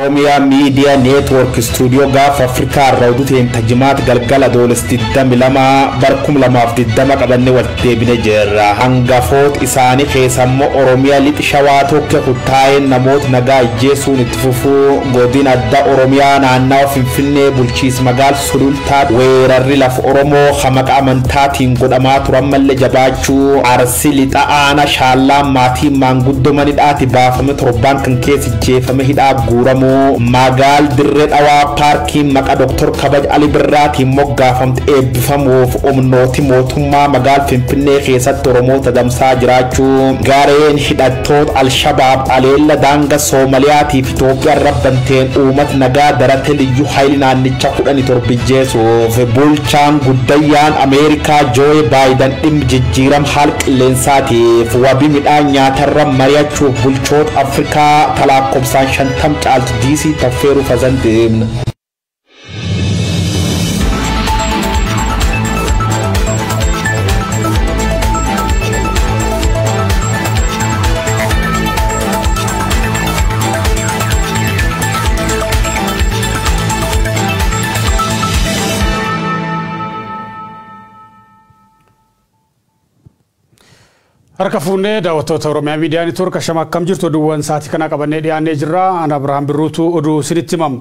Oromiyaa Miidiyaa Neetwoork Istuudiyoo gaafa Afrikaa irraa oduu ta'een tajimaat galgala adoolessa 22 bara 2020 qabannee walitti deebinee jirra. Hangafoota isaanii keessa immoo Oromiyaa lixa Shawaa tokko kuttaa'een namoota nagaa ajjeesuun itti fufuu, godina adda Oromiyaa naannawa Finfinnee bulchiinsa magaalaa Sulultaa weerarri lafa Oromoo hamaqa amantaatiin godhamaa turan mallee jabaachuu, Arsii lixa aanaa Shaallaa maatiin maanguddoo manidhaati baafame torbaan kan keessa jeefame hidhaa guuramuu, magaal Dirree Dhawaa paarkiin maqaa Dr. Kabaj Ali Birraatiin moggaafamte eebbifamuuf humnooti mootummaa magaal Finfinnee keessatti Oromoota damsaa jiraachuu, gareen hidhattoota Alshabaab aleella daanga Soomaliyaatiif Itoophiyaa rabbanteen uummata nagaa darate liyyuu hayli naannicha 17 ijjeesuuf, bulchaan guddayyaan Ameerikaa Jooye Baayiden dhimma jijjiirama haala qilleensaatiif wabii midhaan nyaatarra mari'achuuf bulchoota Afrikaa talaakkobsaan 50 caaltu DC taffeeruu fasan deemna. Harka fuunee daawwattoota Oromiyaa Miidiyaa Neetwoork shama akkam jirtu oduuwwan sa'aatii kana qabannee dhiyaannee jirra. Ana Abirahaam Birruutu oduu isinitti himama.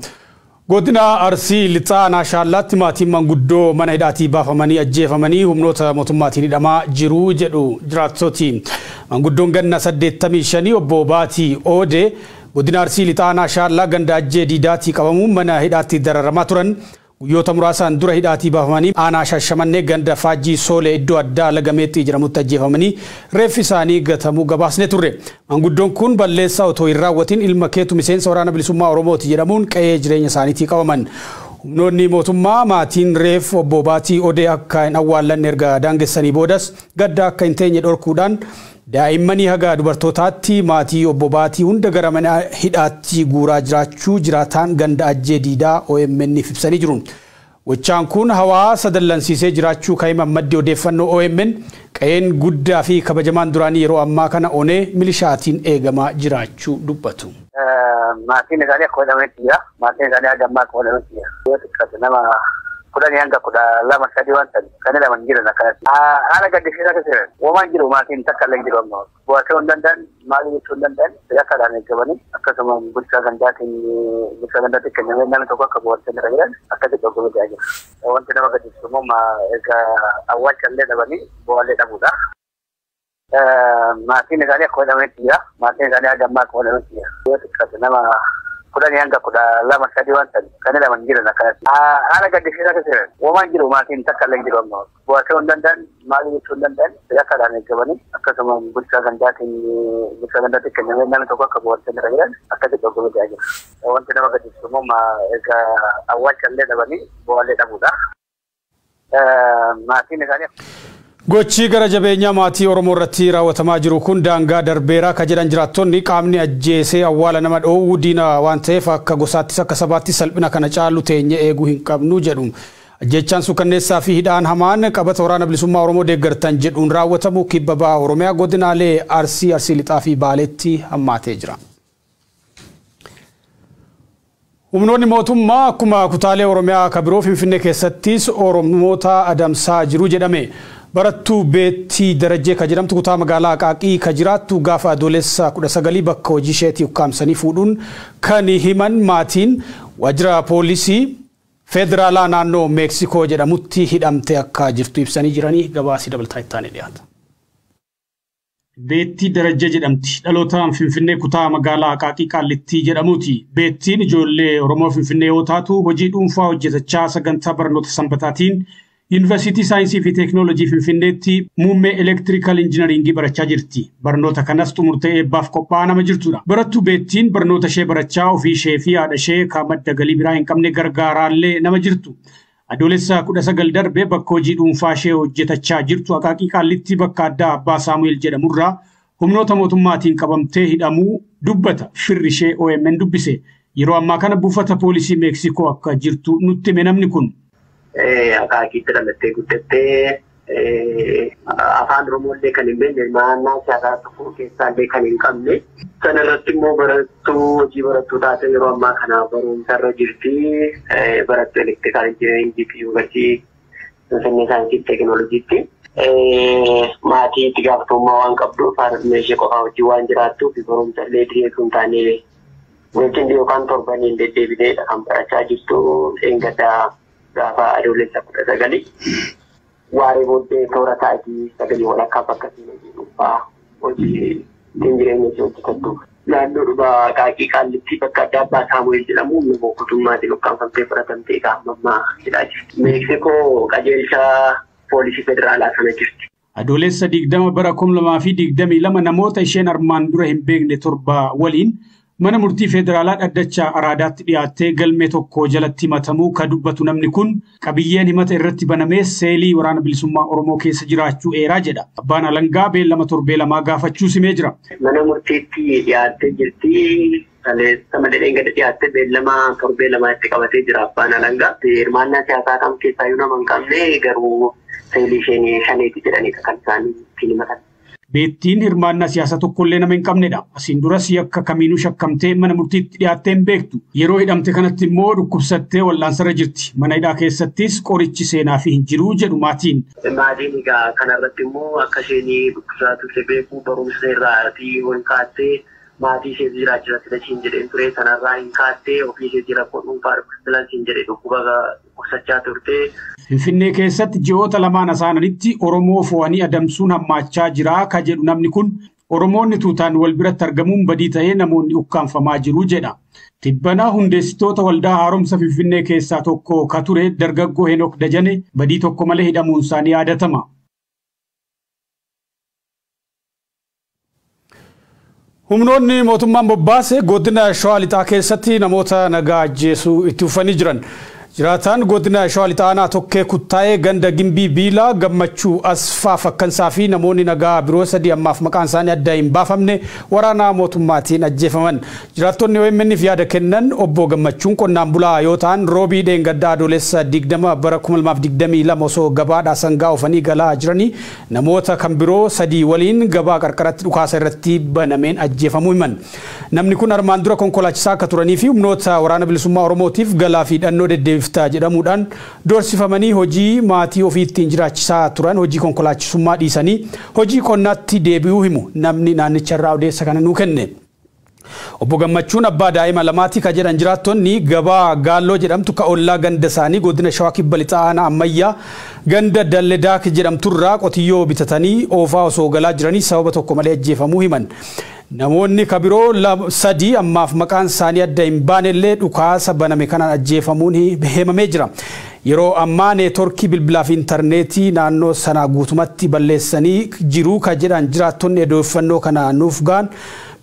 Godina Arsii Lixaa aanaa Shaallaatti maatiin manguddoo mana hidhaatii baafamanii ajjeefamanii humnoota mootummaatiin hidhamaa jiru jedhu jiraattoti. Manguddoon ganna 85 obbo Baatii Oodee godina Arsii Lixaa aanaa Shaallaa ganda Ajjee Diidaatii qabamuun mana hidhaatti dararamaa turan. Guyyoota muraasaan dura hidhaatii baafamanii aanaa Shashamannee ganda Faajjii Soolee iddoo addaa Lagameetti jedhamutti ajjeefamanii reeffi isaanii gatamuu gabaasne turre. Manguddoon kun balleessaa otoo hin raawwatin ilma keetu miseensa waraana bilisummaa Oromooti jedhamuun qe'ee jireenya isaaniitii qabaman. Humnoonni mootummaa maatiin reef obbo Baatii Odee akka hin awwaallanne erga daangessanii boodas gadda akka hin teenye dhorkuudhaan daa'immanii haga dubartootaatti maatii obbo Baatii hunda gara mana hidhaatti guuraa jiraachuu jiraataan ganda Ajjee Diidaa OMN ibsanii jiru. Gochaan kun hawaasa dallansiisee jiraachuu kan himan maddi odeeffannoo OMN qe'een guddaa fi kabajamaan duraanii yeroo ammaa kana onee milishaatiin eegamaa jiraachuu dubbatu. Maatiin isaanii akka godhametti jira. Maatiin isaanii haga ammaa akka godhametti jira. Yoo xiqqaate nama 10 hanga 12 sadii waan ta'an kan hidhaman jiran akkanatti. Haala gaddisiisaa keessa jiran. Womaan jiru maatiin takka illee jiru amma. Bu'aasuu hin danda'an, maali jechuu hin danda'an, yakkaadhaan eeggamanii akkasuma bulchaa gandaatiin bulchaa gandaatti kennamee namni tokko akka bu'aasuu hin jiran akkasitti dhorkamee ta'aa jira. Wanti nama gaddisiisu immoo egaa awwaalcha illee dhabanii bu'aallee dhabuudha. Maatiin isaanii akka godhametti jira. Maatiin isaanii haga ammaa akka godhametti jira. Yoo xiqqaate nama 10 hanga 12 sadii waan ta'an kan hidhaman jiran akkanatti. Haala gaddisiisaa keessa jiran. Womaan jiru maatiin takka illee jiru amma. Bu'aasuu hin danda'an, maali jechuu hin danda'an, yakkaadhaan eeggamanii akkasuma bulchaa gandaatiin bulchaa gandaatti kennamee namni tokko akka bu'aasuu hin jiran akkasitti dhorkamee ta'aa jira. Wanti nama gaddisiisu immoo egaa awwaalcha illee dhabanii bu'aallee dhabuudha. Maatiin isaanii. Gochi gara jabeenyaa maatii Oromoo irratti raawwatamaa jiru kun daangaa darbeeraa ka jedhan jiraattonni qaamni ajjeesee awwaala nama dhoowwu diina waan ta'eef akka gosaattis akka sabaattis salphina kana caalu teenye eeguu hin qabnu jedhu. Ajjechaan suukanneessaa fi hidhaan hamaan qabata waraana bilisummaa Oromoo deeggartan jedhuun raawwatamu kibba baha Oromiyaa godinaalee Arsii, Arsii Lixaa fi Baaleetti hammaatee jira. Humnoonni mootummaa akkuma kutaalee Oromiyaa ka biroo Finfinnee keessattis Oromoota adamsaa jiru jedhame. Barattuu Beettii Darajjee ka jedhamtu kutaa magaalaa Aqaaqii ka jiraattu gaafa adoolessa 19 bakka hojii isheetii ukkaamsanii fuudhuun kan himan maatiin waajjira poolisii federaalaa naannoo Meeksikoo jedhamutti hidhamte akka jirtu ibsanii jiranii gabaasii dabalataa itti aanee dhiyaata. Beettii Darajjee jedhamti. Dhalootaan Finfinnee kutaa magaalaa Aqaaqii Qaallittii jedhamuuti. Beettiin ijoollee Oromoo Finfinnee yoo taatu hojii dhuunfaa hojjetachaa sagantaa barnoota sanbataatiin Yuunivarsiitii Saayinsii fi Teekinooloojii Finfinneetti muummee elektirikaal injinaringii barachaa jirti. Barnoota kanas xumurtee eebbaaf qophaa'aa nama jirtudha. Barattuu Beettiin barnoota ishee barachaa ofii ishee fi haadha ishee kan madda galii biraa hin qabne gargaaraallee nama jirtu. Adoolessa 19 darbe bakka hojii dhuunfaa ishee hojjetachaa jirtu Aqaaqii Qaallitti bakka addaa Abbaa Saamu'eel jedhamurraa humnoota mootummaatiin qabamtee hidhamuu dubbata. Firri ishee OMN dubbise. Yeroo ammaa kana buufata poolisii Meeksikoo akka jirtu nutti hime namni kun. Aqaaqiitti dhalattee guddattee Afaan Oromooillee kan hin beekne naannaa siyaasaa tokko keessaallee kan hin qabne. Sana irratti immoo barattuu hojii barattuu taate yeroo ammaa kana barumsarra jirti. Barattuu elektirikaal injineringii fi yuunivarsiitii Finfinnee saayinsii fi teekinooloojiitti. Maatii itti gaafatamummaa waan qabduuf harmee ishee qofaa wajjin waan jiraattuuf barumsa illee dhiyeessuu hin taane weekendii yookaan torbaniin deddeebineedha kan barachaa jirtu. Dheengaddaa gaafa adoolessa 19 waaree booddee toora sa'aatii 9 walakkaa bakka isheen hojii dhuunfaa hojii ittiin jireenya ishee hojjetattu. Naannoo dhuma Qaaqii Qaallitti bakka adda abbaa Saamu'eel jedhamu humna boqotummaatiin ukkaanfamtee fudhatamtee qaama ammaa hidhaa jirti. Meeksikoo qajeelcha poolisii federaalaa sana jirti. Adoolessa 20 bara 2022 namoota isheen armaan dura hin beekne 7 waliin mana murtii federaalaa dhaddacha Araadaatti dhiyaattee galmee tokko jalatti himatamuu ka dubbatu namni kun qabiyyeen himata irratti banamee seelii waraana bilisummaa Oromoo keessa jiraachuu eeraa jedha. Abbaan alangaa beellama torbee 2 gaafachuu simee jira. Mana murtiitti dhiyaattee jirti. Kaleessa malee dheengadda dhiyaattee beellama torbee 2 itti qabatee jira abbaan alangaa. Hirmaannaa siyaasaa kam keessaayyuu nama hin qabne garuu seelii isheen shaneeti jedhaniidha kan isaan ittiin himatan. Beettiin hirmaannaa siyaasaa tokkollee nama hin qabnedha. Asiin duras yakka kamiinuu shakkamtee mana murtiitti dhiyaattee hin beektu. Yeroo hidhamte kanatti immoo dhukkubsattee wal'aansarra jirti. Mana hidhaa keessattis qorichi seenaa fi hin jiru jedhu maatiin. Maatiin egaa kanarratti immoo akka isheen dhukkubsataa turte beeku barumsa irraa ol kaattee maatii ishee jiraachisa sila ishiin jedheen ture sanarraa hin kaattee ofii ishee jira dhuunfaa sila ishiin jedhe dhukkuba dhukkubsachaa turte. Finfinnee keessatti ji'oota lamaan asaananitti Oromoo fo'anii adamsuun hammaachaa jira ka jedhu namni kun Oromoonni tuutaan wal biratti argamuun badii ta'ee namoonni ukkaanfamaa jiru jedha. Tibbanaa hundeessitoota waldaa haaromsa Finfinnee keessaa tokko ka ture dargaggoo Henook Dajane badii tokko malee hidhamuun isaanii yaadatama. Humnoonni mootummaan bobbaase godina Shawaa Lixaa keessatti namoota nagaa ajjeesuu itti fufanii jiran. Jiraataan godina Shawaa Lixaa aanaa Tokkee Kuttaayee ganda Gimbii Biilaa Gammachuu Asfaa Fakkansaa fi namoonni nagaa biroo 3 ammaaf maqaan isaanii adda hin baafamne waraana mootummaatiin ajjeefaman. Jiraattonni OMN'f yaada kennan obbo Gammachuun qonnaan bulaa yoo ta'an roobii dheengaddaa adoolessa 20 bara 2022 osoo gabaadhaa sangaa oofanii galaa jiranii namoota kan biroo 3 waliin gabaa qarqaratti dhukaasa irratti banameen ajjeefamuu himan. Namni kun armaan dura konkolaachisaa akka turanii fi humnoota waraana bilisummaa Oromootiif galaa fi hidhannoo deddeebiftaa jedhamuudhaan doorsifamanii hojii maatii ofii ittiin jiraachisaa turan hojii konkolaachisummaa dhiisanii hojii qonnaatti deebi'uu himu namni naannicha irraa odeessa kana nuu kenne. Obbo Gammachuun abbaa daa'ima lamaati ka jedhan jiraattonni gabaa Gaalloo jedhamtu ka ollaa ganda isaanii godina Shawaa Kibba Lixaa aanaa Ammayyaa ganda Dalledaak jedhamturraa qotiyyoo bitatanii oofaa osoo galaa jiranii sababa tokko malee ajjeefamuu himan. Namoonni kabiroo 3 ammaaf maqaan isaanii adda hin baanellee dhukaasa baname kanaan ajjeefamuun himamee jira. Yeroo ammaa neetworkii bilbilaa fi intarneetii naannoo sanaa guutumatti balleessanii jiru ka jedhan jiraattonni odeeffannoo kana nuuf ga'an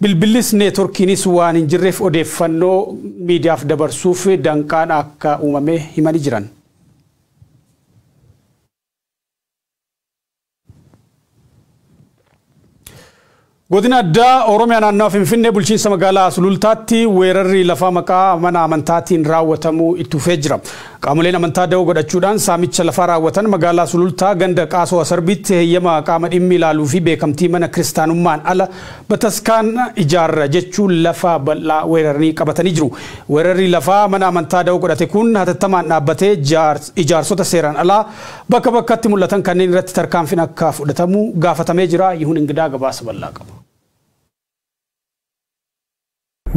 bilbilis neetworkiinis waan hin jirreef odeeffannoo miidiyaaf dabarsuuf danqaan akka uumame himanii jiran. Godina addaa Oromiyaa naannawaa Finfinnee bulchiinsa magaalaa Sulultaatti weerarri lafaa maqaa mana amantaatiin raawwatamuu itti fufee jira. Qaamoleen amantaa da'oo godhachuudhaan saamicha lafaa raawwatan magaalaa Sulultaa ganda Qaasoo Asarbiitti heeyyama qaama dhimmi ilaaluu fi beekamtii mana kiristaanummaan ala bataskaan ijaarra jechuun lafa bal'aa weeraranii qabatanii jiru. Weerarri lafaa mana amantaa da'oo godhate kun hatattamaan dhaabbatee ijaarsota seeraan alaa bakka bakkatti mul'atan kanneen irratti tarkaanfiin akka fudhatamu gaafatamee jira. Yihuun Ingidaa gabaasa bal'aa qaba.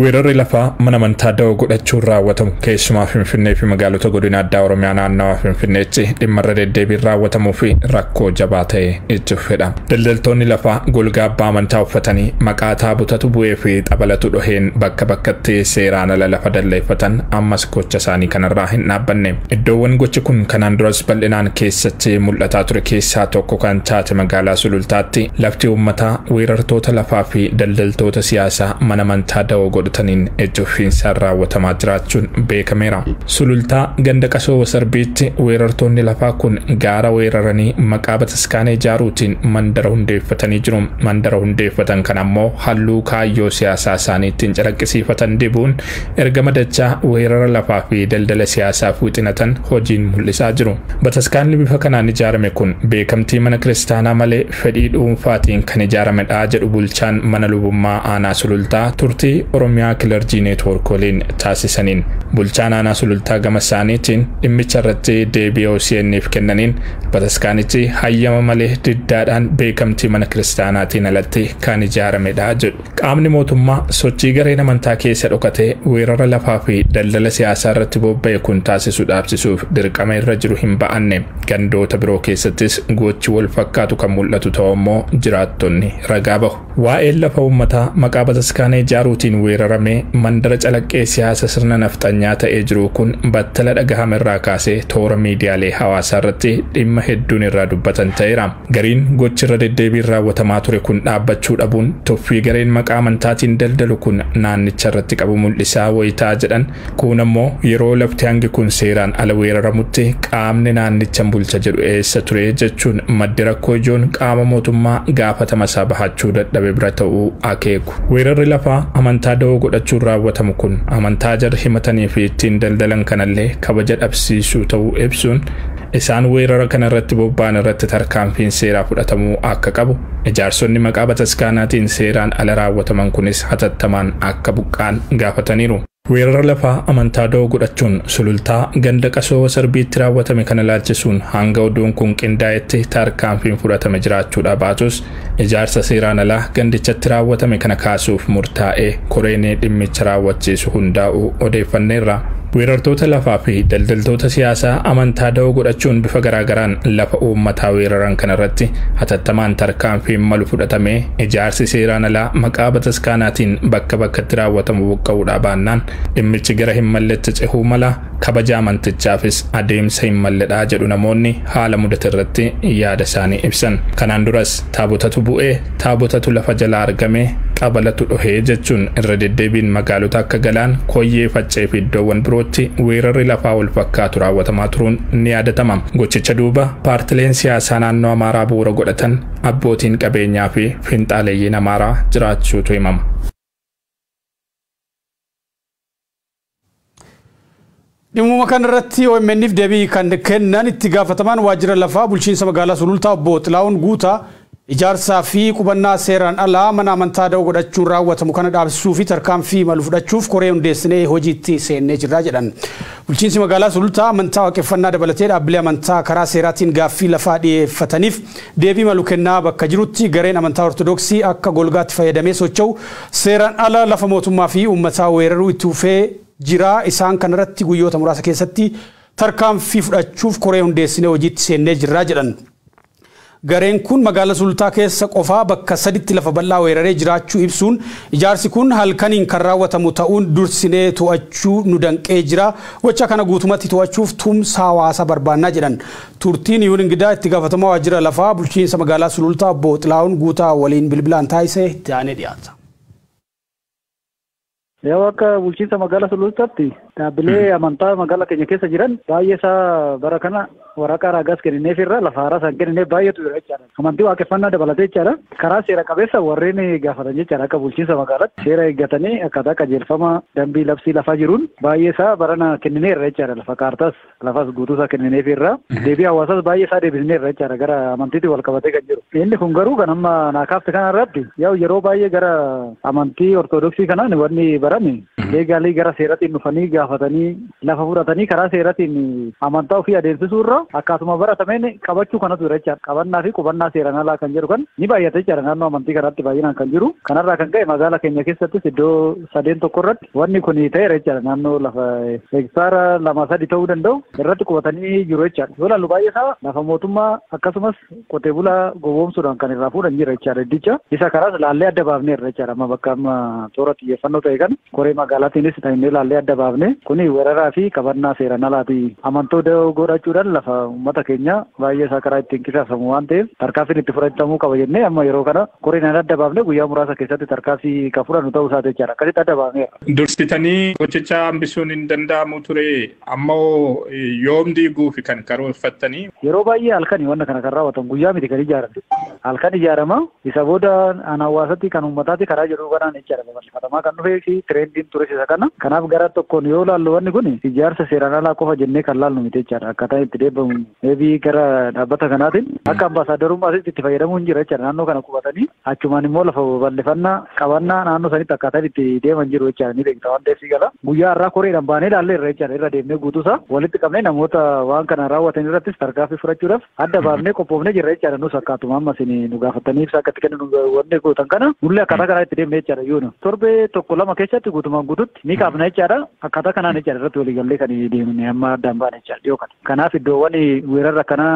Weerarri lafaa mana amantaa da'oo godhachuun raawwatamu keessumaa Finfinnee fi magaalota godina addaa Oromiyaa naannawaa Finfinneetti dhimma irra deddeebiin raawwatamuu fi rakkoo jabaa ta'e itti fufedha. Daldaltoonni lafaa golgaa abbaa amantaa uffatanii maqaa taabotatu bu'ee fi xabalatu dhoheen bakka bakkatti seeraan ala lafa dalleeffatan ammas gocha isaanii kanarraa hin dhaabbanne. Iddoowwan gochi kun kanaan duras bal'inaan keessatti mul'ataa ture keessaa tokko kan taate magaalaa Sulultaatti lafti uummataa weerartoota lafaa fi daldaltoota siyaasaa mana amantaa da'oo godhataniin ejjoffiinsaan raawwatamaa jiraachuun beekameera. Sulultaa ganda Qasoo Wasarbiitti weerartoonni lafaa kun gaara weeraranii maqaa bataskaana ijaaruutiin mandara hundeeffatanii jiru. Mandara hundeeffatan kan ammoo halluu kaayyoo siyaasaa isaanii ittiin calaqqisiifatan dibuun ergama dachaa weerara lafaa fi daldala siyaasaaf wixinatan hojiin mul'isaa jiru. Bataskaanni bifa kanaan ijaarame kun beekamtii mana kiristaanaa malee fedhii dhuunfaatiin kan ijaaramedha jedhu bulchaan mana lubummaa aanaa Sulultaa turtii Oromiyaa Kilarjii Neetwoork waliin taasisaniin. Bulchaan aanaa Sulultaa gama isaaniitiin dhimmicha irratti deebii OCN'f kennaniin bataskaanichi hayyama malee diddaadhaan beekamtii mana kiristaanaatiin alatti kan ijaaramedha jedhu. Qaamni mootummaa sochii gareen amantaa keessa dhokatee weerara lafaa fi daldala siyaasaa irratti bobba'e kun taasisu dhaabsisuuf dirqama irra jiru hin ba'anne. Gandoota biroo keessattis gochi wal fakkaatu kan mul'atu ta'u immoo jiraattonni ragaa bahu. Waa'een lafa uummataa maqaa bataskaana ijaaruutiin weeraramee mandara calaqqee siyaasa sirna nafxanyaa ta'ee jiru kun battala dhagahame irraa kaasee toora miidiyaalee hawaasaa irratti dhimma hedduun irraa dubbatan ta'eera. Gariin gochi irra deddeebiin raawwatamaa ture kun dhaabbachuu dhabuun tuffii gareen maqaa amantaatiin daldalu kun naannicha irratti qabu mul'isaa wayitaa jedhan. Kun ammoo yeroo lafti hangi kun seeraan ala weeraramutti qaamni naannicha bulcha jedhu eessa ture jechuun maddi rakkoo ijoon qaama mootummaa gaafatama isaa bahachuu dadhabe bira ta'uu akeeku. Weerarri lafaa amantaa da'oo godhachuun raawwatamu kun amantaa jarri himatanii fi ittiin daldalan kanallee kabaja dhabsiisuu ta'uu ibsuun isaan weerara kana irratti bobba'an irratti tarkaanfiin seeraa fudhatamuu akka qabu, ijaarsonni maqaa bataskaanaatiin seeraan ala raawwataman kunis hatattamaan akka buqqaan gaafataniiru. Weerara lafaa amantaa da'oo godhachuun Sulultaa ganda Qasoo Wasarbiitti raawwatame kana ilaalchisuun hanga oduun kun qindaa'etti tarkaanfiin fudhatame jiraachuudha baatus ijaarsa seeraan alaa gandichatti raawwatame kana kaasuuf murtaa'ee koreen dhimmicha raawwachiisu hundaa'uu odeeffanneerra. Weerartoota lafaa fi daldaltoota siyaasaa amantaa da'oo godhachuun bifa garaagaraan lafa uummataa weeraran kanarratti hatattamaan tarkaanfiin malu fudhatamee ijaarsi seeraan alaa maqaa bataskaanaatiin bakka bakkatti raawwatamu buqqa'uudhaa baannaan dhimmichi gara hin malletti cehuu mala, kabaja amantichaafis adeemsa hin malledhaa jedhu namoonni haala mudate irratti yaada isaanii ibsan. Kanaan duras taabotatu bu'ee, taabotatu lafa jalaa argame, xabalatu dhohee jechuun irra deddeebiin magaalota akka Galaan, Koyyee, Faccee fi iddoowwan birootti weerarri lafaa wal fakkaatu raawwatamaa turuun ni yaadatama. Gochicha duuba paartileen siyaasaa naannoo Amaaraa bu'uura godhatan, abbootiin qabeenyaa fi finxaaleeyyiin Amaaraa jiraachuutu himama. Dhimma kanarratti OMN'f deebii kan kennan itti gaafatamaan waajjira lafaa bulchiinsa magaalaa Sulultaa obbo Xilaa'uun Guutaa ijaarsaa fi qubannaa seeraan alaa mana amantaa da'oo godhachuun raawwatamu kana dhaabsisuu fi tarkaanfii malu fudhachuuf koree hundeessinee hojiitti seennee jirra jedhan. Bulchiinsi magaalaa Sulultaa amantaa waaqeffannaa dabalatee dhaabbilee amantaa karaa seeraatiin gaaffii lafaa dhiyeeffataniif deebii malu kennaa bakka jirutti gareen amantaa Ortodoksii akka golgaatti fayyadamee socho'u seeraan ala lafa mootummaa fi uummataa weeraruu itti fufee jira. Isaan kanarratti guyyoota muraasa keessatti tarkaanfii fudhachuuf koree hundeessinee hojiitti seennee jirra jedhan. Gareen kun magaalaa Sulultaa keessa qofaa bakka saditti lafa bal'aa weeraree jiraachuu ibsuun ijaarsi kun halkaniin kan raawwatamu ta'uun dursinee to'achuu nu danqee jira. Gocha kana guutumatti to'achuuf tumsa hawaasaa barbaannaa jedhan. Turtiin Yuun Ingidaa itti gaafatamaa waajjira lafaa bulchiinsa magaalaa Sulultaa obbo Xilaa'uun Guutaa waliin bilbilaan taasise itti aanee dhiyaata. Yoo akka bulchiinsa magaalaa Sulultaatti dhaabbilee amantaa magaalaa keenya keessa jiran baay'ee isaa bara kana waraqaa raagaas kennineef irra lafa haaraa isaan kennineef baay'eetu jira jechaadha. Amantii waaqeffannaa dabalatee jechaadha. Karaa seera qabeessa warreen gaafatan jechaadha. Akka bulchiinsa magaalaatti seera eeggatanii akkaataa qajeelfama dambii labsii lafaa jiruun baay'ee isaa barana kennineerra jechaadha. Lafa kaartaas lafas guutuusaa kennineef irra deebii hawaasaas baay'ee isaa deebisneerra jechaadha. Gara amantiitti wal qabatee kan jiru. Inni kun garuu kan amma naakaafte kana irratti yeroo baay'ee gara amantii Ortodoksii kanaan wanni barame leegaalii gara seeratiin dhufanii gaafatanii lafa fudhatanii karaa seeratiin amantaa ofii adeemsisuu irra akkaatuma baratameen qabachuu kanatu jira jechaadha. Qabannaa fi qubannaa seeraan alaa kan jedhu kan ni baay'ata jechaadha. Naannoo amantii kanaatti baay'inaan kan jiru. Kanarraa kan ka'e magaalaa keenya keessattis iddoo sadeen tokko irratti wanni kun ta'eera jechaadha. Naannoo lafa hektaara 2-3 ta'uu danda'u irratti qubatanii jiru jechaadha. Yoo ilaallu baay'ee isaa lafa mootummaa akkasumas qotee bulaa gowwoomsuudhaan kan irraa fuudhan jira jechaadha. Iddicha isa karaas laallee adda baafneerra jechaadha. Amma bakka amma toora xiyyeeffannoo ta'e kan koree magaalaatiinis ta'inee laallee adda baafne Kuni weeraraa fi qabannaa seeraan alaati. Amantoota godhachuudhaan lafa uummata keenya baay'ee isaa karaa ittiin qisaasamu waan ta'eef tarkaanfiin itti fudhatamuu qaba jennee amma yeroo kana koreen adda baafne guyyaa muraasa keessatti tarkaanfii kan fudhannu ta'uu isaati jechaadha. Akkasitti adda baafneera. Dursitanii gochicha hambisuun hin danda'amu ture ammoo yoom diiguufi kan karoorfattanii? Yeroo baay'ee halkanii wanna kana kan raawwatan guyyaa miti kan ijaarame. Halkan ijaarama isa booda an hawaasatti kan uummataatti karaa jedhu kanaan jechaadha babal'ifatamaa kan dhufee fi tirendiin ture isa kana. Kanaaf gara tokkoon yoo laallu wanni kun ijaarsa seeraan alaa qofa jennee kan laallu miti jechaadha. Akkaataa itti deebi'amu eebii gara dhaabbata kanaatiin akka ambaasaaddarummaa asitti itti fayyadamuun jira jechaadha. Naannoo kana qubatanii achumaan immoo lafa babal'ifannaa qabannaa naannoo sanitti akkaataa itti deeman jiru jechaadha. Ni beekta waan ta'eef gala. Guyyaa har'aa koreedhaan baanee ilaallee irra jechaadha. Irra deemnee guutuusaa walitti qabnee namoota waan kana raawwatan irrattis tarkaanfii fudhachuudhaaf adda baafnee qophoofnee jirra jechaadha. Nus akkaatuma amma isin nu gaafatanii ibsa akkatti kennu wanni gootan kana nullee akkaataa kanaa itti deemnee jechaadha. Yoona torbee tokko lama keessatti guutumaan guututti ni qabna jechaadha. Akkaataa kanaan jechaadha irratti waliigallee kan deemne amma addaan baane jechaadha dhiyoo kana. Kanaaf iddoowwan weerarra akkanaa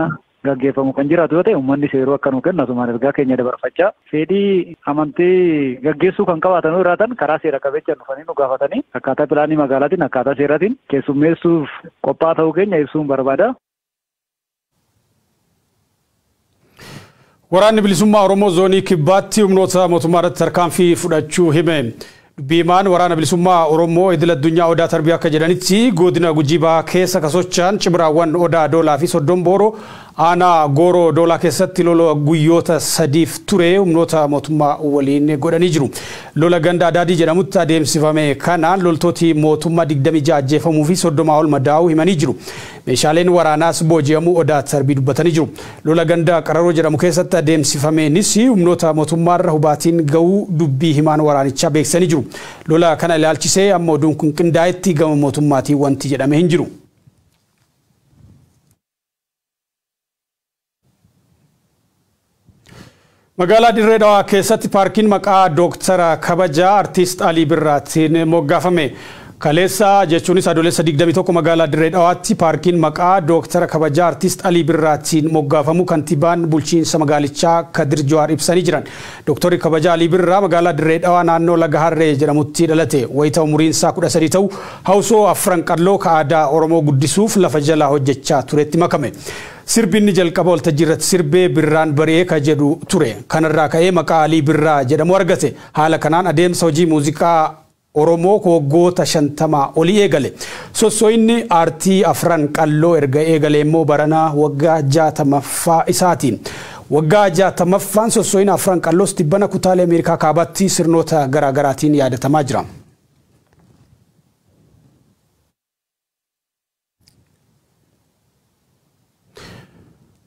gaggeeffamu kan jiraatu yoo ta'e uummanni seeruu akka nu kennu asumaan ergaa keenya dabarfachaa fedhii amantii gaggeessuu kan qabaatan yoo jiraatan karaa seera qabeessaan dhufanii nu gaafatanii akkaataa pilaanii magaalaatiin akkaataa seeraatiin keessummeessuuf qophaa'aa ta'uu keenya ibsuun barbaada. Waraanni bilisummaa Oromoo zoonii kibbaatti humnoota mootummaa irratti tarkaanfii fudhachuu hime. Dubbiimaan waraana bilisummaa Oromoo idil addunyaa Odaa Tarbii akka jedhanitti godina Gujii Bahaa keessa kasocho'an cimraawwan Odaa Doolaa fi Soddon Booroo aanaa Gooroo Doolaa keessatti lola guyyoota sadiif ture humnoota mootummaa waliin godhanii jiru. Lola ganda Adaadii jedhamutti adeemsifame kanaan loltooti mootummaa 26 ajjeefamuu fi 30 ol madaa'uu himanii jiru. Meeshaaleen waraanaas booji'amuu Odaa Tarbii dubbatanii jiru. Lola ganda Qararoo jedhamu keessatti adeemsifameenis humnoota mootummaarra hubaatiin ga'uu dubbii himaan waraanichaa beeksisanii jiru. Lola kana ilaalchisee amma oduun kun qindaa'etti gama mootummaatiin wanti jedhame hin jiru. Magaalaa Dirree Dhawaa keessatti paarkiin maqaa Dooktara Kabajaa Artiist Alii Birraatiin moggaafame. Kaleessa jechuunis adoolessa 21 magaalaa Dirree Dhawaatti paarkiin maqaa Dooktara Kabajaa Artiist Alii Birraatiin moggaafamu kantiibaan bulchiinsa magaalichaa Kadir Jawaar ibsanii jiran. Dooktarri Kabajaa Alii Birraa magaalaa Dirree Dhawaa naannoo Laga Harree jedhamutti dhalate. Wayita umuriin isaa 13 ta'u hawsoo afran qalloo ka aadaa Oromoo guddisuuf lafa jalaa hojjechaa turetti makame. Sirbinni jalqaba waltajjii irratti sirbee Birraan bari'ee ka jedhu ture. Kanarraa ka'ee maqaa Alii Birraa jedhamu argate. Haala kanaan adeemsa hojii muuziqaa Oromoo waggoota 50 olii eegale. Sossooyinni aartii afran qalloo erga eegale immoo baranaa waggaa 60ffaa isaati. Waggaa 60ffaan sossooyina afran qalloos tibbana kutaalee Ameerikaa kaabaatti sirnoota garaagaraatiin yaadatamaa jira.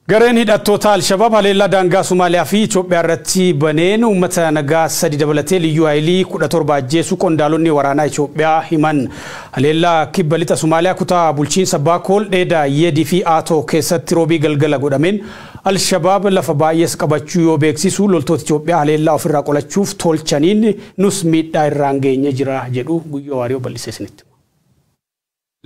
Gareen hidhattoota Alshabaab haleellaa daangaa Somaaliyaa fi Itoophiyaa irratti baneen uummata nagaa 3 dabalatee liyyuu haayilii 17 ajjeesuu qondaalonni waraanaa Itoophiyaa himan. Haleellaa kibba lixa Somaaliyaa kutaa bulchiinsa Baakool, Dheedaa, Yeedii fi Aatoo keessatti roobii galgala godhameen Alshabaab lafa baay'ees qabachuu yoo beeksisu loltoota Itoophiyaa haleellaa ofirraa qolachuuf tolchaniin nus miidhaa irraan geenye jira jedhu Guyyoo Waariyoo bal'isee isinitti.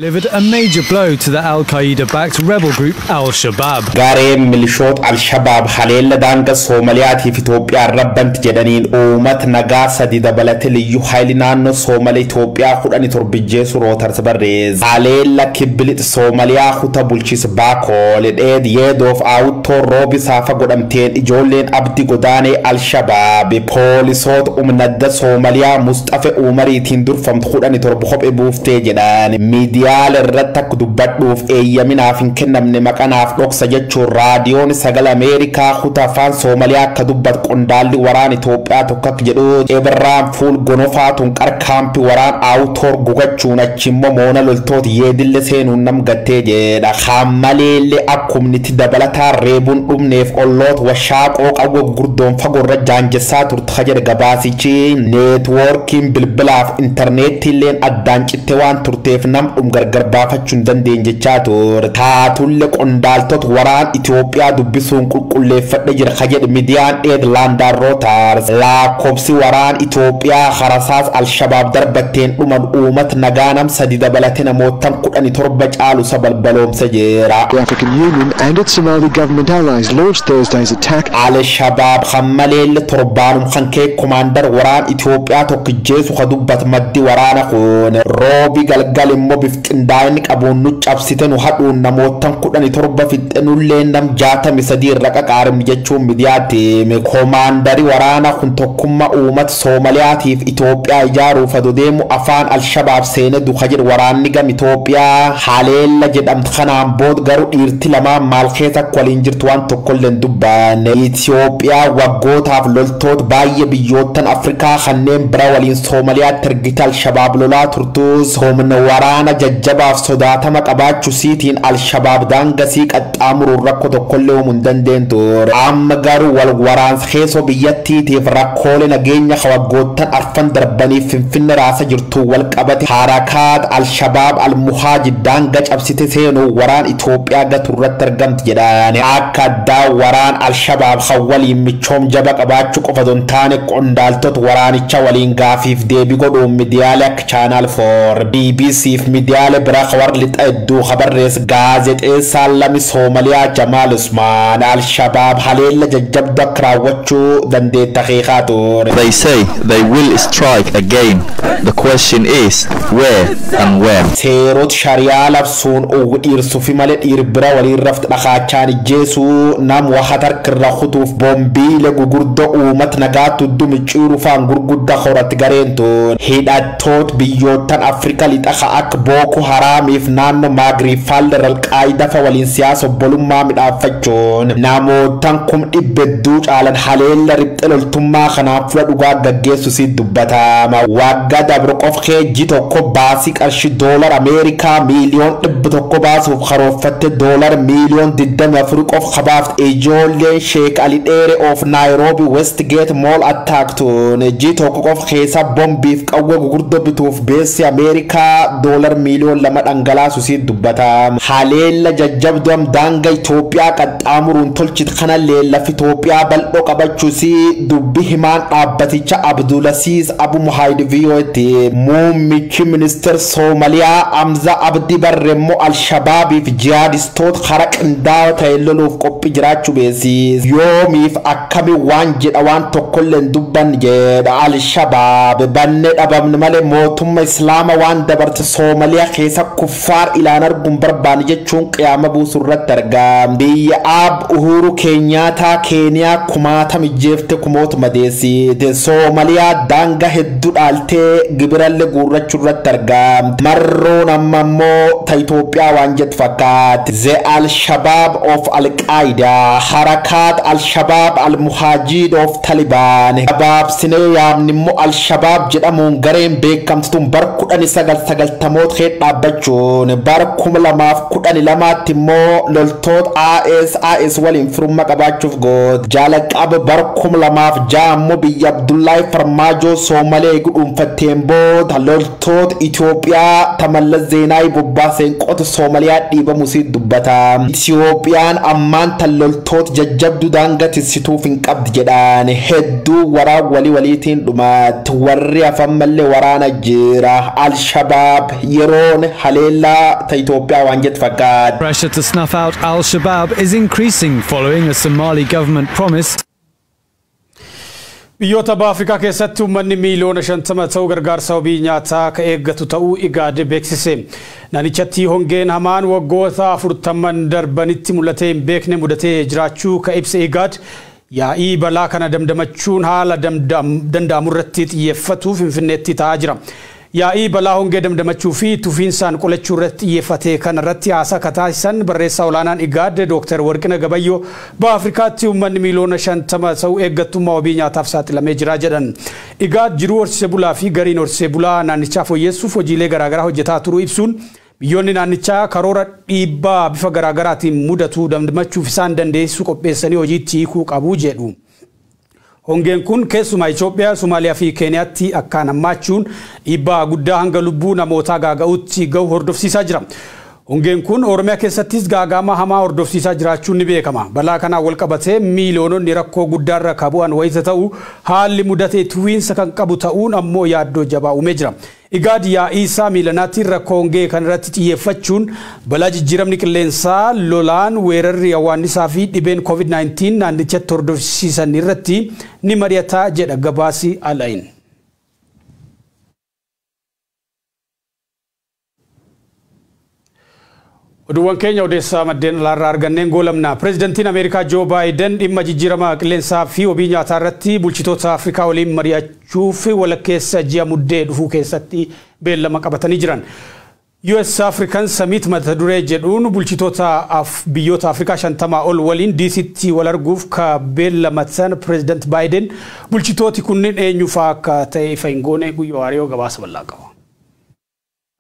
Delivered a major blow to the Al-Qaeda-backed rebel group Al-Shabaab. Gareen milishoota Al-Shabaab haleella daangaa Somaaliyaatiif Itoophiyaa rabbanti jedhaniin uummata nagaa 3 dabalatee liyyuu haayilii naannoo Soomaalee Itoophiyaa 17 ajjeesuu Reuters barreesse. Haleella kibba lixa Somaaliyaa kutaa bulchiinsa Baakool, Dheed, Yeedoof Aawuttoo roobi saafa godhamteen ijoolleen Abdii Godaanee Al-Shabaab poolisoota humna addaa Somaaliyaa Mustafa Umariitiin durfamtu 17 kophee buuftee jedhan. Miidiyaa irratti akka dubbadhuuf eeyyaminaaf hin kennamne maqanaaf dhoksa jechuun raadiyoon sagalee Ameerikaa kutaa afaan Somaaliyaa akka dubbatu qondaalli waraana Itoophiyaa tokko akka jedhu Ibraam Fuul Gonofaatuun qarkaampii waraan Aawutoor gugachuun achi immoo moona loltoota Yeedille seenuun nam gattee jedha. Hammaleellee akkumniti dabalataan reebuun dhumneef olloota washaaqoo qawwa gurguddoon fagoorra jaanjessaa turte jedhe gabaasichi. Neetwoorkiin bilbilaaf intarneettiilleen addaan citte waan turteef nam gargar baafachuu hin dandeenye jechaa ture. Taatullee qondaaltota waraan Itoophiyaa dubbisuun qulqulleeffadhe jira ka jedhe miidiyaan Nederlaandaan Reuters. Lakkoobsi waraan Itoophiyaa harasaas Alshabaab darbatteen dhuman uummata nagaa nam 3 dabalate namootan 17 caalu sabalbaloomsa jira. The African Union and its Somali government allies launched Thursday's attack. Al-Shabaab hammaleelle torbaanum kan kee komaandar waraan Itoophiyaa tokkijjeesu ka dubbat maddi waraana kun roobi galgal immoo bifqindaa'inni qabuun nu cabsite nu hadhuun namootan 17 fixxe nullee nam 63 irra qaqaarimni jechuun miidiyaatti hime. Komaandari waraana kun tokkummaa uummata Soomaliyaatiif Itoophiyaa ijaaruuf adu deemu afaan Al-Shabaab seene duka jedhu waraanni gam Itoophiyaa haleella jedhamtu kanaan booda garuu dhiirti lamaan maal keessa akka waliin jirtu waan tokkollee hin dubbanne. Itoophiyaa waggootaaf loltoota baay'ee biyyoottan Afrikaa kanneen bira waliin Soomaliyaatti ergite Al-Shabaab lolaa turtus humna waraana jajjabaaf sodaatama qabaachuu siitiin Al-Shabaab daangasii qaxxaamuruun rakkoo tokkollee uumuu hin dandeenye ture. Amma garuu wal waraansa keessoo biyyattiitiif rakkoolee nageenya waggoottan arfan darbaniif Finfinne raasa jirtu wal qabate harakaat Al-Shabaab Al-Muhaajid daanga cabsite seenuu waraan Itoophiyaa gatu irratti argamti jedhan. Akka addaa waraan Al-Shabaab kan waliin michoom jaba qabaachuu qofa osoo hin taane qondaaltota waraanicha waliin gaafiif deebii godhuun miidiyaalee akka Channel 4, BBC fi miidiyaalee biraa kan warra lixa hedduu kabarrees gaazexeessaan lami Soomaliyaa Jamaal Usmaan Al-Shabaab haleella jajjabduu akka raawwachuu dandeetta keekaa ture. They say they will strike again. The question is where and when. Seerota shariyaa labsuun uwwi dhiirsuufi malee dhiir bira waliin rafti dhakaachaan ijjeesuu nam wahat harkirra kutuuf boombiilee gurguddoo uummata nagaatti hudduu faan gurguddaa horatti gareen tun hidhattoota biyyoottan Afrikaa lixa akka Booko Haraamiif naannoo Maagriifaallee Alqaayidaa fa waliin siyaasa obbolummaa midhaaffachuun namootan 200,000 caalan haleella riphxe loltummaa kanaaf fuula dhugaa gaggeessu si dubbatama. Waggaa dabru qof keejji tokko baasii qarshii doolar Ameerikaa miiliyoon 100 baasuuf karoorfatte doolar miiliyoon 24 qof kabaafte ijoolleen Sheek Ali Dheere of Nairobi Westgate Mall attack tun ji tokko qof keessa bombiif qawwee gurguddoo bituuf beessi Ameerikaa doolar miiliyoon 2 dhangalaasu si dubbatama. Haleella jajjabduun daangaa Itoophiyaa qaxxaamuruun tolchit kana leellaf Itoophiyaa bal'oo qabachuusi dubbi himaan dhaabbaticha Abdulasiis Abu Muhaayid VOAtti. Muummichi ministeera Soomaliyaa Hamza Abdi Barre immoo Alshabaabiif jihaadistoota karaa qindaa'aa ta'e loluuf qophii jiraachuu beeksise. Yoomiif akkami waan jedha waan tokkollee hin dubbanne jedha Alshabaab. Bannee dhabamne malee mootummaa Islaama waan dabarte Soomaliyaa keessa kuffaar ilaan arguun barbaanne jechuun qiyaama buusuu irratti argama. Biyya Ab Uhuru Keenyaataa Keeniyaa kumaatama ijjeefte kumoota madeessite. Soomaliyaa daangaa hedduu dhaaltee gibirallee guurrachuu irratti argamti. Marroon amma immoo ta Itoophiyaa waan jettu fakkaatti. The Al-Shabaab of Al-Qaida, Harakaat Al-Shabaab Al-Muhaajid of Taliban. Gabaabsinee yaamni immoo Al-Shabaab jedhamuun gareen beekamtuun bara 1990moota kee dhaabbachuun bara 2012tti immoo loltoota ISIS waliin firummaa qabaachuuf goote. Jalqaba bara 2006 immoo biyya Abdullahi Farmaajoo Soomalee dhuunfatteen booda loltoota Itoophiyaa Tamallas Zeenaawi bobbaaseen qota Soomaliyaa dhiibamu si dubbata. Itoophiyaan ammaan tan loltoota jajjabduu daangaa tissituuf hin qabdi jedhaan hedduu waraan walii waliitiin dhumaatti warri hafan mallee waraana jira. Al-Shabaab yeroon haleellaa ta Itoophiyaa waan jettu fakkaata. Pressure to snuff out Al-Shabaab is increasing following a Somali government promise. Biyyoota baha Afrikaa keessatti uummanni miiliyoona 50 ta'u gargaarsa wabii nyaataa akka eeggatu ta'uu IGAD beeksise. Naannichatti hongeen hamaan waggoota 40 darbanitti mul'atee hin beekne mudatee jiraachuu ka ibse IGAD yaa'ii balaa kana damdamachuun haala danda'amu irratti xiyyeeffatuuf Finfinneetti ta'aa jira. Yaa'ii balaa hongee damdamachuu fi tufiinsaan qolachuu irratti xiyyeeffate kana irratti haasaa ka taasisan barreessaa olaanaan IGAD Dr. Warqina Gabayyoo baha Afrikaatti uummanni miiliyoona 50 ta'u eeggattummaa wabii nyaataaf saaxilamee jira jedhan. IGAD jiruu horsiisee bulaa fi gariin horsiisee bulaa naannichaa fooyyessuuf hojiilee garaagaraa hojjetaa turuu ibsuun biyyoonni naannichaa karoora dhiibbaa bifa garaagaraatiin mudatu damdamachuuf isaan dandeessisuu qopheessanii hojiitti hiikuu qabu jedhu. Hongeen kun keessumaa Itoophiyaa, Somaaliyaa fi Keeniyaatti akkaan hammaachuun dhiibbaa guddaa hanga lubbuu namootaa gaaga'utti gahu hordofsiisaa jira. Hongeen kun Oromiyaa keessattis gaaga'ama hamaa hordofsiisaa jiraachuun ni beekama. Balaa kanaan wal qabatee miiliyoononni rakkoo guddaarra ka bu'an wayita ta'u, haalli mudatee tuwiinsa kan qabu ta'uun ammoo yaaddoo jabaa uumee jira. Igaad yaa'ii isaa miilanaatti rakkoo hongee kan irratti xiyyeeffachuun balaa jijjiiramni qilleensaa, lolaan, weerarri hawaannisaa fi dhibeen COVID-19 naannichatti hordofsiisan irratti ni mari'ata jedha gabaasi Alain. Oduuwwan keenya odeessaa maddeen alaarraa arganneen goolamna. Pireezidantiin Ameerikaa Joo Baayiden dhimma jijjiirama qilleensaa fi wabii nyaataa irratti bulchitoota Afrikaa waliin mari'achuuf walakkeessa ji'a Muddee dhufuu keessatti beellama qabatanii jiran. US African Summit mata duree jedhuun bulchitoota biyyoota Afrikaa 50 ol waliin DCtti wal arguuf ka beellamatan Pireezidant Baayiden, bulchitooti kunneen eenyu fa'aa akka ta'e ifa hin goone. Guyyoo Waariyoo gabaasa bal'aa qaba.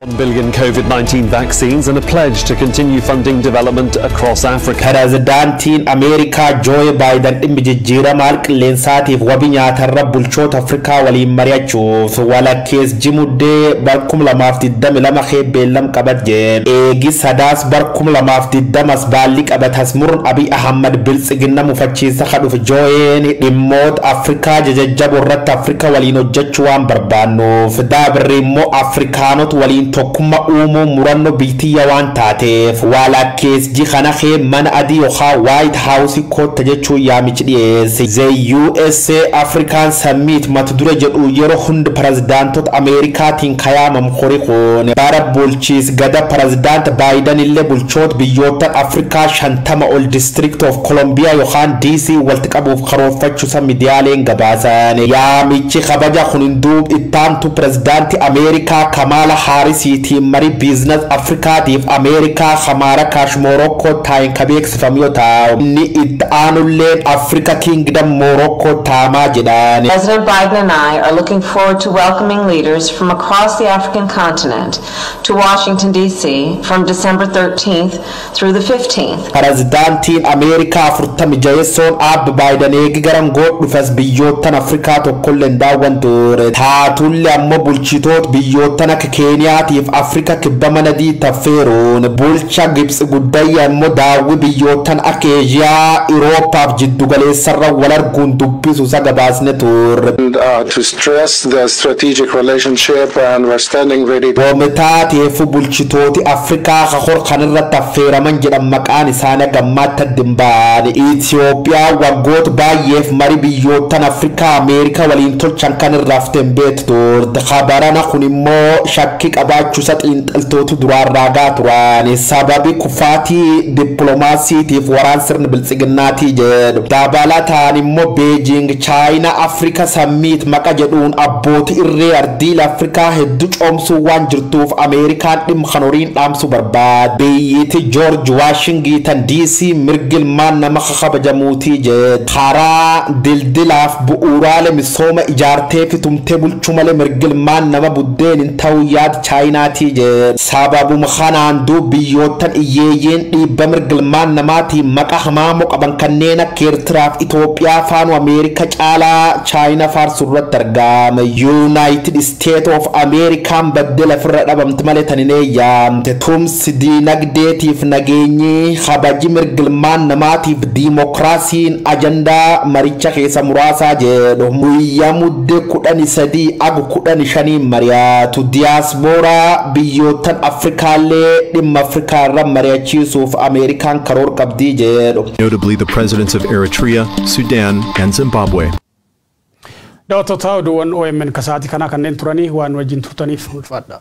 1 billion COVID-19 vaccines and a pledge to continue funding development across Africa. Pireezidaantiin Ameerikaa Joo Baayiden dhimmi jijjiirama qilleensaatiif wabii nyaatarra bulchoota Afrikaa waliin mari'achuuf walakkeessa ji'a Muddee bar 2022 kee beellam qabat jedhe. Eegi Sadaas bar 2020 baalli qabatas murn Abiy Ahmad biltsiginna mufachiisa kadhuuf Jooyeen dhimmoota Afrikaa jajajjaboo irratti Afrikaa waliin hojjechuu waan barbaannuuf, daabirri immoo Afrikaanota waliin tokkummaa uumuu murannoo biyyattii waan taateef, walakkeessa ji'a kana kee mana adii yookaan White House kotta jechuun yaamichi dhiyeesse. The USA African Summit mata dure jedhu yeroo hundi pirezidaantota Ameerikaatiin kayaamamu kori kun bara bulchiis gada pirezidaant Baayiden illee bulchoota biyyoota Afrikaa 50 ol District of Columbia yookaan DC walitti qabuuf karoorfachuusa miidiyaaleen gabaasan. Yaamichi kabaja kun hunduub ittaantu pirezidaantii Ameerikaa Kamala Harrisiitiin marii business Afrikaatiif Ameerikaa Hamaara Kaash Moorokkoo taa'in ka beeksifamu yoo ta'u, inni itti aanulleen Afrika Kingdom Moorokkoo taamaa jedhan. President Biden and I are looking forward to welcoming leaders from across the African continent to Washington, D.C. from December 13th through the 15th. Pirezidaantiin Ameerikaa 46ssoon Aabba Baayiden eegi gara aangoo dhufes biyyoottan Afrikaa tokkollee hin daawwan ture. Taatullee ammoo bulchitoota biyyoottan akka Keeniyaatiif Afrika kibba mana taffeeruun bulcha Gibxi guddayya immoo daawwi biyyoottan akka Eeshiyaa, Iroopaaf jiddugaleessarra wal arguun dubbisu isa gabaasne turre. And to stress the strategic relationship, and we're standing ready. Woomtaateefu bulchitooti Afrikaa kakor kanirratti affeeraman jedhan maqaan isaanii gammaatti adda baane. Itoophiyaa waggoota baay'eef marii biyyoottan Afrikaa Ameerikaa waliin tolchan kan irraa haftee hin beektu turte. Kabarana kun immoo shakkii qabaachuusa xiinxaltooti duraan raagaa turan. Sababi kufaatii dippiloomaasiitiif waraan sirni biltsiginnaatii jedhu. Dabalataan immoo Beijing Chaayinaa Afrika Summit maqa jedhuun abbootii irree ardiila Afrikaa hedduu coomsuu waan jirtuuf, Ameerikaan dhimma kan horiin dhaamsuu barbaada. Biyyiti George Washington DC mirgilmaan nama kabajamuutii jedhu. Karaa dildilaaf bu'uuraalee misooma ijaartee fitumtee bulchuu malee mirgilmaan nama buddeen hin ta'u yaada Chaayinaatii jedhu. Sababuma kanaan duub biyyoottan iyyeeyyiin dhiibba mirgilmaan namaatiin maqa hamaamoo qaban kanneen akka Eertiraaf Itoophiyaa faanu Ameerika caalaa Chaayinaa faarsuu irratti argama. United States of Amerikaan baddee lafirra dhabamte malee tan hin eeyyamte. Tumsi diinagdeetiif nageenyi, kabaji mirgilmaan namaatiif diimokiraasiin ajandaa maricha keessa muraasaa jedhu. Guyyaa Mudde 13 agu 15 mari'atu. Diyaaspooraa biyyoottan Afrikaallee dhimma Afrikaa irra mari'achiisuuf Ameerikaan karoor qabdii jedhu. Notably the presidents of Eritrea, Sudan, and Zimbabwe. Daawwattoota, oduuwwan OMN kasaatii kanaa kanneen turanii. Waan wajjin turtaniif ulfaadha.